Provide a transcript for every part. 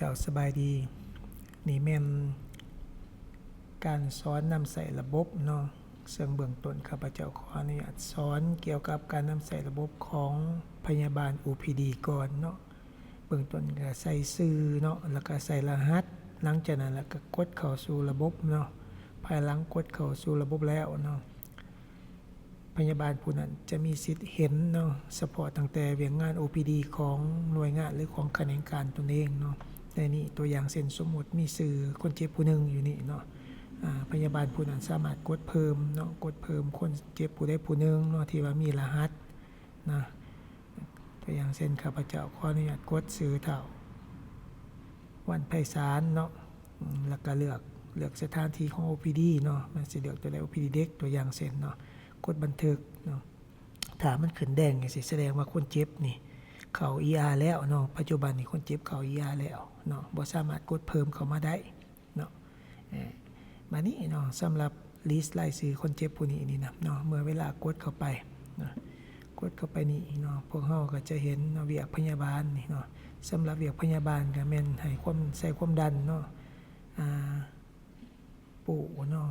ເຈົ້າສະບາຍດີ. ນີ້ແມ່ນການສອນນຳໃຊ້ລະບົບເນາະ, ເຊິ່ງເບື້ອງຕົ້ນຂ້າພະເຈົ້າຂໍອະນຸຍາດສອນກ່ຽວກັບການນຳໃຊ້ລະບົບຂອງພະຍາບານ ໂອພີດີ ກ່ອນເນາະ. ເບື້ອງຕົ້ນກໍໃສ່ຊື່ເນາະ ແລ້ວກໍໃສ່ລະຫັດ, ຫຼັງຈາກນັ້ນແລ້ວກໍກົດເຂົ້າສູ່ລະບົບເນາະ. ພາຍຫຼັງກົດເຂົ້າສູ່ລະບົບແລ້ວເນາະ, ພະຍາບານຜູ້ນັ້ນຈະມີສິດເຫັນເນາະ ສະເພາະຕັ້ງແຕ່ວຽກງານ ໂອພີດີ ຂອງໜ່ວຍງານ ຫຼື ຂອງຂະແໜງການຕົນເອງເນາະ. ໃນນີ້ຕົວຢ່າງເຊັ່ນ ສົມມຸດມີຊື່ຄົນເຈັບຜູ້ໜຶ່ງຢູ່ນີ້ເນາະ, ອາ ພະຍາບານຜູ້ນັ້ນສາມາດກົດເພີ່ມເນາະ, ກົດເພີ່ມຄົນເຈັບຜູ້ໃດຜູ້ໜຶ່ງເນາະ ທີ່ວ່າມີລະຫັດນະ. ຕົວຢ່າງເຊັ່ນ ຂ້າພະເຈົ້າຂໍອະນຸຍາດກົດຊື່ທ້າວ ວັນໄພສານເນາະ, ອືມ ແລ້ວກໍເລືອກ ເລືອກສະຖານທີ່ຂອງ ໂອພີດີ ເນາະ, ມັນຊິເລືອກຕົວໃດ ໂອພີດີ ເດັກ ຕົວຢ່າງເຊັ່ນເນາະ, ກົດບັນທຶກເນາະ. ຖ້າມັນຂຶ້ນແດງຈັ່ງຊີ້ ສະແດງວ່າຄົນເຈັບນີ້ເຂົ້າ ອີອາ ແລ້ວເນາະ, ປັດຈຸບັນນີ້ຄົນເຈັບເຂົ້າ ອີອາ ແລ້ວເນາະ, ບໍ່ສາມາດກົດເພີ່ມເຂົ້າມາໄດ້ເນາະ. ເອີ ບາດນີ້ເນາະ ສຳລັບ ລິດລາຍຊື່ຄົນເຈັບຜູ້ນີ້ນີ້ນະເນາະ, ເມື່ອເວລາກົດເຂົ້າໄປເນາະ ກົດເຂົ້າໄປນີ້ເນາະ ພວກເຮົາກໍຈະເຫັນເນາະ ວຽກພະຍາບານນີ້ເນາະ. ສຳລັບວຽກພະຍາບານກໍແມ່ນໃຫ້ຄວາມ ໃສ່ຄວາມດັນເນາະ, ອາ ປູເນາະ,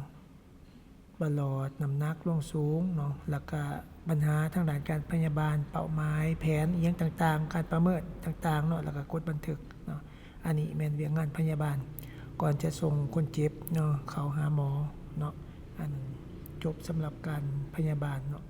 ປະຫຼອດ, ນ້ຳໜັກ, ລວງສູງເນາະ, ແລ້ວກະບັນຫາທາງດ້ານການພະຍາບານ, ເປົ້າໝາຍ, ແຜນອີ່ຫຍັງຕ່າງໆ, ການປະເມີນຕ່າງໆເນາະ, ແລ້ວກະກົດບັນທຶກເນາະ. ອັນນີ້ແມ່ນວຽກງານພະຍາບານ ກ່ອນຈະສົ່ງຄົນເຈັບເນາະ ເຂົ້າຫາໝໍເນາະ. ອັນຈົບສຳລັບການພະຍາບານເນາະ.